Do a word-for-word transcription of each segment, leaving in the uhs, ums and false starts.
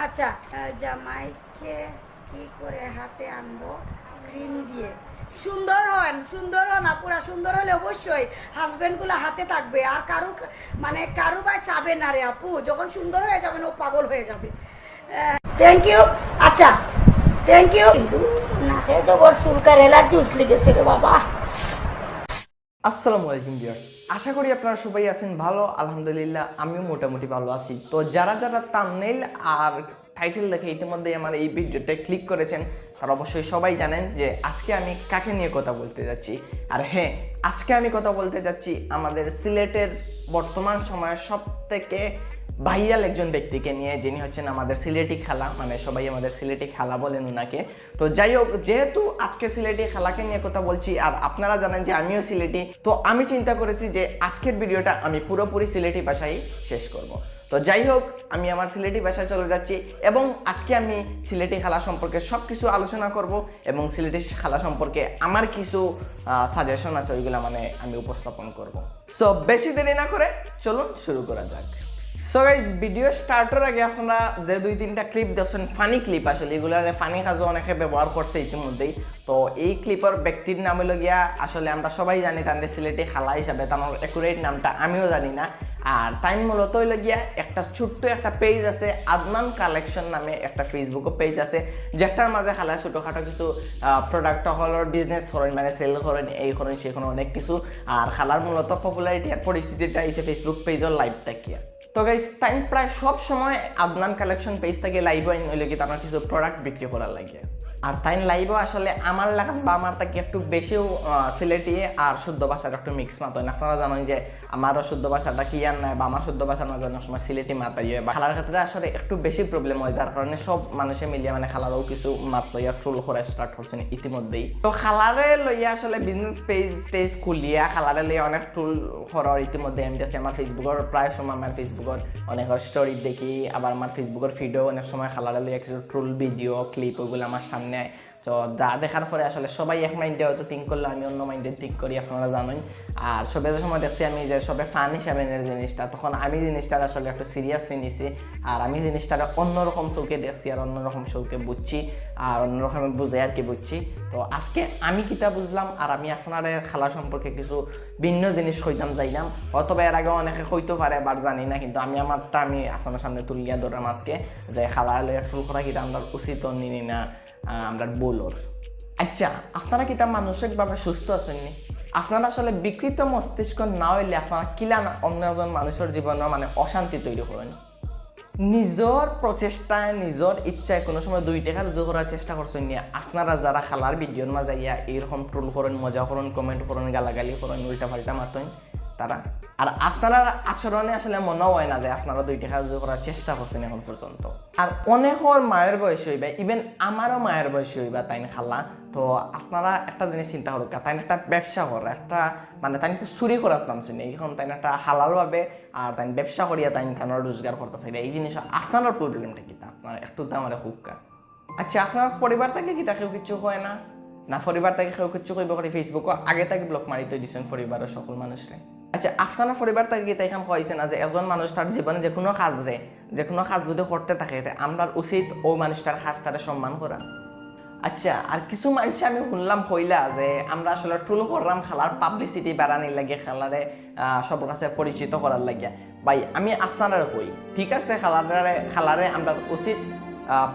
আচ্ছা, আহ, জামাইকে কি করে হাতে আনবো? ক্রিম দিয়ে। সুন্দর হন, সুন্দর হন, পুরা সুন্দর হলে অবশ্যই হাজবেন্ড গুলা হাতে থাকবে। আর কারু, মানে, কারু বায় চাবে না রে আপু। যখন সুন্দর হয়ে যাবেন, ও পাগল হয়ে যাবে। Thank you. আচ্ছা, থ্যাংক ইউ। নাকে জবর চুলকার, অ্যালার্জি উঠলি গেছে রে বাবা। আসসালামু আলাইকুম ভিউয়ার্স, আশা করি আপনারা সবাই আছেন ভালো। আলহামদুলিল্লাহ, আমিও মোটামুটি ভালো আছি। তো যারা যারা থাম্বনেইল আর টাইটেল দেখে ইতিমধ্যেই আমার এই ভিডিওতে ক্লিক করেছেন, তারা অবশ্যই সবাই জানেন যে আজকে আমি কাকে নিয়ে কথা বলতে যাচ্ছি। আর হ্যাঁ, আজকে আমি কথা বলতে যাচ্ছি আমাদের সিলেটের বর্তমান সময়ে সব থেকে ভাইরাল একজন ব্যক্তিকে নিয়ে, যিনি হচ্ছেন আমাদের সিলেটি খালা, মানে সবাই আমাদের সিলেটি খালা বলেন ওনাকে। তো যাই হোক, যেহেতু আজকে সিলেটি খালাকে নিয়ে কথা বলছি আর আপনারা জানেন যে আমিও সিলেটি, তো আমি চিন্তা করেছি যে আজকের ভিডিওটা আমি পুরোপুরি সিলেটি ভাষায় শেষ করব। তো যাই হোক, আমি আমার সিলেটি ভাষায় চলে যাচ্ছি এবং আজকে আমি সিলেটি খালা সম্পর্কে সব কিছু আলোচনা করব এবং সিলেটি খালা সম্পর্কে আমার কিছু সাজেশন আছে, ওইগুলা মানে আমি উপস্থাপন করব। সো বেশি দেরি না করে চলুন শুরু করা যাক। সো গাইজ, ভিডিও স্টার্টের আগে আপনারা যে দুই তিনটা ক্লিপ দেখছেন, ফানি ক্লিপ, আসলে এগুলারে ফানি কাজও অনেকে ব্যবহার করছে ইতিমধ্যেই। তো এই ক্লিপের ব্যক্তির নাম হইল গিয়া, আসলে আমরা সবাই জানি তানরে সিলেটি খালা হিসাবে, তার অ্যাকুরেট নামটা আমিও জানি না। আর তাইন মূলত হইল গিয়া একটা ছোট্ট একটা পেজ আছে, আদনান কালেকশন নামে একটা ফেসবুকও পেজ আছে, যেটার মাঝে খালায় ছোটোখাটো কিছু প্রোডাক্ট হকলর বিজনেস করেন, মানে সেল করেন, এই করেন, সেই করেন, অনেক কিছু। আর খালার মূলত পপুলারিটি আর পরিচিতিটা আইছে ফেসবুক পেজর লাইভ থাকিয়া। তো গাইস, তাইন প্রায় সব সময় আদনান কালেকশন পেজ থাকি লাইভও আইন হইলে কি তার কিছু প্রোডাক্ট বিক্রি করার লাগে। আর তাইন লাইভও আসলে আমার লাখান বা আমার থাকি একটু বেশিও আহ, সিলেটি আর শুদ্ধ ভাষার একটু মিক্স মাতইন। আপনারা জানেন যে আমারও শুদ্ধ ভাষাটা ক্লিয়ার নাই বা আমার শুদ্ধ ভাষা না জানার সময় সিলেটি মাতাই হয় বা খালার ক্ষেত্রে আসলে একটু বেশি প্রবলেম হয়, যার কারণে সব মানুষে মিলিয়া মানে খালারও কিছু মাত লইয়া ট্রোল করা স্টার্ট করছেন ইতিমধ্যেই। তো খালারে লইয়া আসলে বিজনেস পেজ টেজ খুলিয়া খালারে লইয়া অনেক ট্রোল করার ইতিমধ্যে আমি দেখছি আমার ফেসবুকর প্রায় সময় আমার ফেসবুকর অনেক স্টোরি দেখি, আবার আমার ফেসবুকর ফিডও অনেক সময় খালারে লইয়া কিছু ট্রোল ভিডিও ক্লিপ ওগুলো আমার সামনে আয়। তো যা দেখার পরে আসলে সবাই এক মাইন্ডে হয়তো থিঙ্ক করলে আমি অন্য মাইন্ডে থিঙ্ক করি, আপনারা জানেন। আর সবে যে সময় দেখছি আমি যে সবে ফান হিসাবে নেয় জিনিসটা, তখন আমি জিনিসটার আসলে একটু সিরিয়াসলি নিছি। আর আমি জিনিসটার অন্যরকম চোখে দেখছি আর অন্যরকম চোখে বুঝছি আর অন্যরকম বুঝে আর কি বুঝছি। তো আজকে আমি কিতা বুঝলাম আর আমি আপনারে খালা সম্পর্কে কিছু ভিন্ন জিনিস কইতাম যাইলাম, অথবা এর আগে অনেকে কইতো পারে, বাট জানি না, কিন্তু আমি আমারটা আমি আপনার সামনে তুলিয়া ধরলাম আজকে, যে খালা লইয়া ট্রোল করা কিতা আমরা উচিত নিনি না, আহ, আমরা বলর। আচ্ছা, আপনারা কিতা মানসিকভাবে সুস্থ আছেননি? আপনারা আসলে বিকৃত মস্তিষ্ক না হইলে আপনারা কিলা না অন্য একজন মানুষের জীবনে মানে অশান্তি তৈরি করেন? নিজর প্রচেষ্টায়, নিজর ইচ্ছায় কোনো সময় দুই টাকা রুজি করার চেষ্টা করছেন নি? আপনারা যারা খালার ভিডিওর মাঝে আইয়া এইরকম ট্রোল করেন, মজা করেন, কমেন্ট করেন, গালাগালি করেন, উল্টাপাল্টা মাতইন, তারা। আর আপনারার আচরণে আসলে মনে হয় না যে আপনারা দুই টাকা রুজি করার চেষ্টা করছেন এখন পর্যন্ত। আর অনেকর মায়ের বয়সী হইবা, ইভেন আমারও মায়ের বয়সী হইবা তাইন খালা। তো আপনারা একটা জিনিস চিন্তা করুক, তাইন একটা ব্যবসা করে, একটা মানে তাইন তো চুরি করার নাম শুনি, এখন তাইন একটা হালালভাবে আর তাইন ব্যবসা করিয়া তাইন তানর রোজগার করতে চাইবা। এই জিনিস আপনারার প্রবলেমটা কিতা? আপনারা একটু তো আমারে হুক্কা। আচ্ছা, আপনার পরিবার থাকি কিতা কেউ কিচ্ছু কয় না? না পরিবার থাকি কেউ কিচ্ছু কইব করে ফেসবুকও আগে থাকি ব্লক মারি থই দিছেন পরিবারর সকল মানুষরে। আচ্ছা, আপনার পরিবার থাকি কিতা এখান কইছে না যে একজন মানুষ তার জীবনে যে কোনো কাজরে, যে কোনো কাজ যদি করতে থাকে, তে আমরার উচিত ওই মানুষটার কাজটারে সম্মান করা? আচ্ছা, আর কিছু মানুষ আমি শুনলাম কইলা যে আমরা আসলে ট্রোল করলাম খালার পাবলিসিটি বাড়ানির লাগি, খালারে আহ, সবর কাছে পরিচিত করার লাগিয়া। ভাই, আমি আপনারারে কই, ঠিক আছে, খালারে, খালারে আমরা উচিত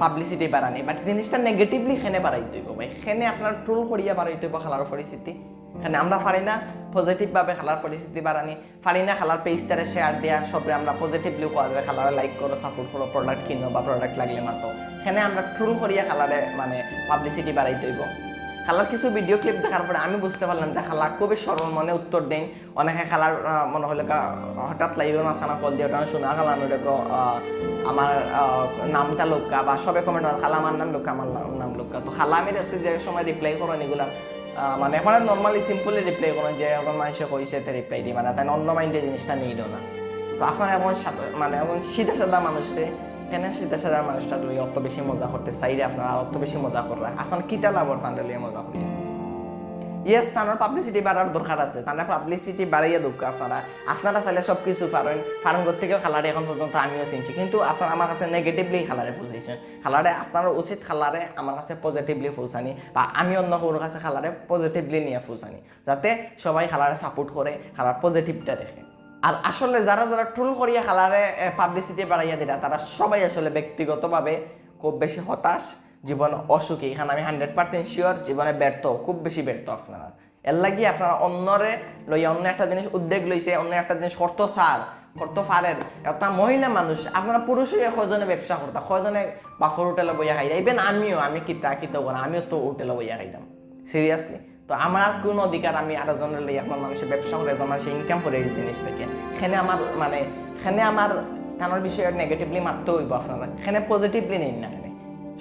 পাবলিসিটি বাড়ানি, বাট জিনিসটা নেগেটিভলি কেনে বাড়াইতে হইব ভাই? কেনে আপনার ট্রোল করিয়া বাড়াইতে হইব খালার পরিচিতি? কেনে আমরা পারি না পজিটিভভাবে খালার পরিচিতি বাড়ানি? পারি না খালার পেজটারে শেয়ার দিয়া সবরে আমরা পজিটিভলি কওয়া যায়, খালারে লাইক করো, সাপোর্ট করো, প্রোডাক্ট কিনো বা প্রোডাক্ট লাগলে মাতো? কেনে আমরা ট্রোল করিয়া খালারে মানে পাবলিসিটি বাড়াইতে হইব? খালার কিছু ভিডিও ক্লিপ দেখার পরে আমি বুঝতে পারলাম যে খালা খুবই সরল মনে উত্তর দেন। অনেকে খালার আহ, মনে হইলে কা-, হঠাৎ লাইভের মাঝখানে কল দিয়ে ওটা শুনে খালা আমি ওটা কো, আহ, আমার আহ, নামটা লউক্কা বা সবে কমেন্ট খালা আমার নাম লউক্কা, আমার নাম নাম লউক্কা। তো খালা আমি দেখছি যে সময় রিপ্লাই করেন এগুলা আহ, মানে একবারে নর্মালি সিম্পলি রিপ্লাই করেন, যে এখন মানুষে কইছে তে রিপ্লাই দিই, মানে তাই অন্য মাইন্ডে জিনিসটা নেইল না। তো আপনারা এখন সাদা- মানে এখন সিধা সাদা মানুষরে, কেনে সিধা সাদা মানুষটা লই অত বেশি মজা করতে চাইরে আপনারা অত বেশি মজা কররা, আপনার কিতা লাভ অর তানরে লইয়া মজা করি? ইয়েস, তানর পাবলিসিটি বাড়ার দরকার আছে, তানর পাবলিসিটি বাড়াইয়া দেউক্কা আপনারা। আপনারা চাইলে সব কিছু পারইন, পারইন করতে গিয়েও খালারে এখন পর্যন্ত আমিও চিনছি, কিন্তু আপনারা আমার কাছে নেগেটিভলি খালারে পৌঁছাইছেন। খালারে, আপনারা উচিত খালারে আমার কাছে পজিটিভলি পৌঁছানি, বা আমি অন্য কারোর কাছে খালারে পজিটিভলি নিয়ে পৌঁছানি, যাতে সবাই খালারে সাপোর্ট করে, খালার পজিটিভটা দেখে। আর আসলে যারা যারা ট্রোল করিয়া খালারে পাবলিসিটি বাড়াইয়া দিরা, তারা সবাই আসলে ব্যক্তিগতভাবে খুব বেশি হতাশ, জীবন অসুখী। এখানে আমি হান্ড্রেড পার্সেন্ট শিওর, জীবনে ব্যর্থ, খুব বেশি ব্যর্থ আপনারা। এর লাগি আপনারা অন্যরে লইয়া অন্য একটা জিনিস উদ্যোগ লইছে, অন্য একটা জিনিস করতো স্যার, করতো পারের। একটা মহিলা মানুষ, আপনারা পুরুষ হইয়া কয়জনে ব্যবসা করতা, কয়জনে বাফর হোটেলে বইয়া খাইরা? ইভেন আমিও, আমি কিতা কিতা করা, আমিও তো হোটেলে বইয়া খাইতাম, সিরিয়াসলি। তো আমার আর কোন অধিকার আমি আর একজনের লইয়া, একজন মানুষের ব্যবসা করে, একজন মানুষের ইনকাম করে এই জিনিস থেকে? এখানে আমার মানে, এখানে আমার তানর বিষয়ে নেগেটিভলি মাততে হইব আপনারা, এখানে পজিটিভলি নেই না। এখানে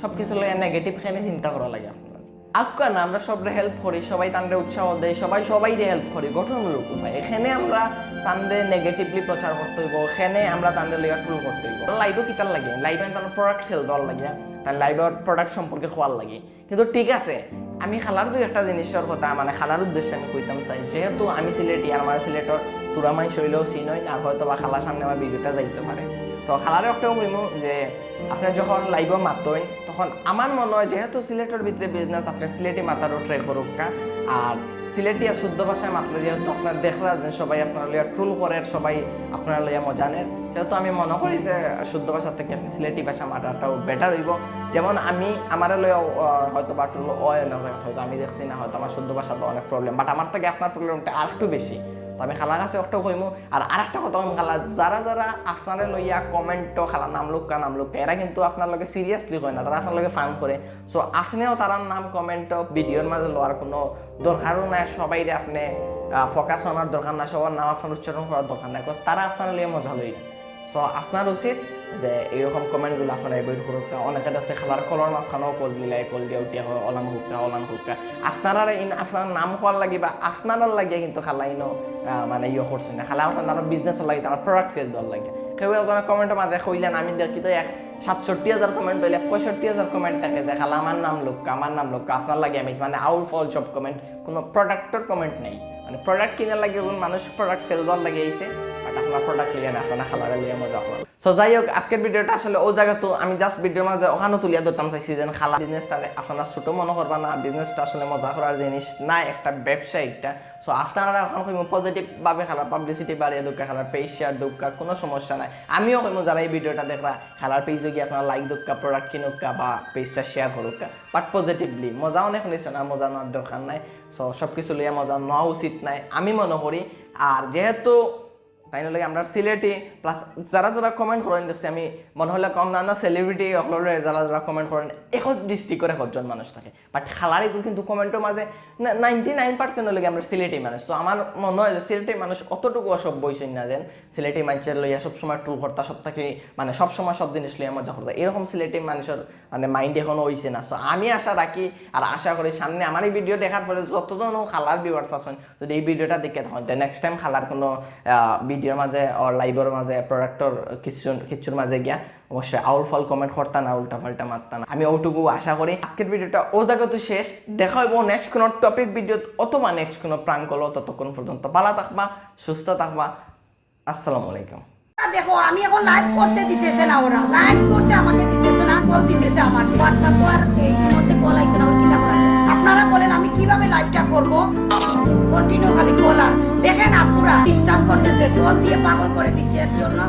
সব কিছু লইয়া নেগেটিভ, এখানে চিন্তা করা লাগে আপনারা। আক্কা না, আমরা সবরে হেল্প করি, সবাই তানরে উৎসাহ দেয়, সবাই সবাইরে হেল্প করি গঠনমূলক উপায়। এখানে আমরা তানরে নেগেটিভলি প্রচার করতে হইব, এখানে আমরা তানরে লইয়া ট্রোল করতে হইব। লাইভও কিতার লাগে? লাইভে তার প্রোডাক্ট সেল দেওয়ার লাগে, তার লাইভের প্রোডাক্ট সম্পর্কে খোয়ার লাগে। কিন্তু ঠিক আছে, আমি খালার দুই একটা জিনিসের কথা, মানে খালার উদ্দেশ্যে আমি কইতাম চাই, যেহেতু আমি সিলেটি, আর আমার সিলেটর তুরা মাইনষে হইলেও চিনইন, আর হয়তো বা খালার সামনে আমার ভিডিওটা যাইতে পারে। তো খালারে একটা কইমু যে আপনি যখন লাইভও মাতইন, তখন আমার মনে হয় যেহেতু সিলেটর ভিতরে বিজনেস, আপনি সিলেটি মাতারও ট্রাই করুক্কা। আর সিলেটি আর শুদ্ধ ভাষায় মাতলে যেহেতু আপনারা দেখরা যে সবাই আপনারা লইয়া ট্রোল করের, সবাই আপনারা লইয়া মজা নের, সেহেতু আমি মনে করি যে শুদ্ধ ভাষা থেকে আপনি সিলেটি ভাষা মাতাটাও বেটার হইব। যেমন আমি, আমারে লইয়া, আহ, হয়তো বা ট্রোল অয় না, জায়গা হয়তো আমি দেখছি না, হয়তো আমার শুদ্ধ ভাষা তো অনেক প্রবলেম, বাট আমার থেকে আপনার প্রবলেমটা আর একটু বেশি। তো আমি খালার কাছে একটা কইমু। আর আরেকটা কথা কইমু, খালা, যারা যারা আপনারে লইয়া কমেন্টও খালা নাম লুক্কা, নাম লুক্কা, এরা কিন্তু আপনার লগে সিরিয়াসলি কয় না, তারা আপনার লগে ফান করে। সো আপনিও তারার নাম কমেন্টও ভিডিওর মাঝে লওয়ার কোনো দরকারও নাই। সবাইরে আপনি ফোকাস আনার দরকার নাই, সবার নাম আপনার উচ্চারণ করার দরকার নাই, বিকজ তারা আপনার লইয়া মজা লই। সো আপনার উচিত যে এইরকম কমেন্টগুলো আপনারা অ্যাভয়েড করুক্কা। অনেকে আছে খালার কলর মাঝখানেও কল দিলাই, কল দিয়া উঠিয়া কয়, "অলান হুক্কা, অলান হুক্কা।" আপনারা ইন আপনার নাম কওয়ার লাগি বা আপনারার লাগিয়া কিন্তু খালা ইনো, আহ, মানে ইয়ে করছে না। খালা করছেন তার বিজনেসর লাগি, তার প্রোডাক্ট সেল দেওয়ার লাগি। কেউ একজনে কমেন্টের মাঝে কইলেন, আমি দেখি তো এক সাতষট্টি হাজার কমেন্ট হইলে পঁয়ষট্টি হাজার কমেন্ট থাকে যে, "খালা আমার নাম লুক্কা, আমার নাম লুক্কা, আপনার লাগি আমি", মানে আউল ফাউল সব কমেন্ট, কোনো প্রোডাক্টর কমেন্ট নেই। মানে প্রোডাক্ট কিনার লাগি একজন মানুষ প্রোডাক্ট সেল দেওয়ার লাগি আইছে, বাট আপনার প্রোডাক্ট লইয়া না, আপনার খালারে লইয়া মজা করার। সো যাই হোক, আজকের ভিডিওটা আসলে ও জায়গা তো আমি জাস্ট ভিডিওর মাঝে ওখানে তুলিয়া ধরতাম চাইছি যে খালা বিজনেসটা আপনারা ছোট মনে করবা না, বিজনেসটা আসলে মজা করার জিনিস না, একটা ব্যবসা একটা। সো আপনারা এখন কইমু পজিটিভ ভাবে খালার পাবলিসিটি বাড়িয়ে দেউক্কা, খালার পেজ শেয়ার দেউক্কা, কোনো সমস্যা নাই। আমিও কইমু যারা এই ভিডিওটা দেখরা খালার পেজে গিয়ে আপনারা লাইক দেউক্কা, প্রোডাক্ট কিনুক্কা বা পেজটা শেয়ার করুক্কা, বাট পজিটিভলি। মজা অনেক নিছে না, মজা নেওয়ার দরকার নাই। সো সব কিছু লইয়া মজা নেওয়া উচিত নাই আমি মনে করি। আর যেহেতু তাই নাহলে আমরা সিলেটি, প্লাস যারা যারা কমেন্ট করেন দেখছি আমি মনে হলে কম না, না সেলিব্রিটি অকলরে যারা যারা কমেন্ট করেন, এখন ডিস্ট্রিক্টর একজন মানুষ থাকে, বাট খালার এগুলো কিন্তু কমেন্টর মাঝে নাইনটি নাইন পার্সেন্ট হলে আমরা সিলেটি মানুষ। তো আমার মনে হয় যে সিলেটি মানুষ অতটুকু অসভ্য হইছে না, যেন সিলেটি মানুষের লইয়া সবসময় ট্রোল করতা, সব থাকি মানে সবসময় সব জিনিস লইয়া মজা করতা, এরকম সিলেটি মানুষের মানে মাইন্ড এখনো হইছে না। সো আমি আশা রাখি আর আশা করি সামনে আমার এই ভিডিও দেখার পরে যতজন খালার ভিউয়ার্স আছেন, যদি এই ভিডিওটা দেখে থাকেন, তো নেক্সট টাইম খালার কোনো ভিডিওর মাঝে আর লাইভের মাঝে প্রোডাক্টর কিছু কিছুর মাঝে গিয়া অবশ্যই আউল ফাউল কমেন্ট করতা না, উল্টা পাল্টা মাততা না। আমি ওটুকু আশা করি। আজকের ভিডিওটা ও জায়গা তো শেষ। দেখা হইব নেক্সট কোনো টপিক ভিডিও অথবা নেক্সট কোনো প্রাঙ্ক কলো। ততক্ষণ পর্যন্ত ভালো থাকবা, সুস্থ থাকবা। আসসালামু আলাইকুম। দেখো, আমি এখন লাইভ করতে দিতেছে না ওরা, লাইভ করতে আমাকে দিতেছে না, কল দিতেছে আমাকে। WhatsApp আর এই মধ্যে কল আইতো না, আমার কিনা করা যায়? আপনারা বলেন আমি কিভাবে লাইভটা করব? কন্টিনিউ খালি কল আর দেখেন, আপুরা ডিস্টার্ব করতেছে, কল দিয়ে পাগল করে দিচ্ছে এর জন্য।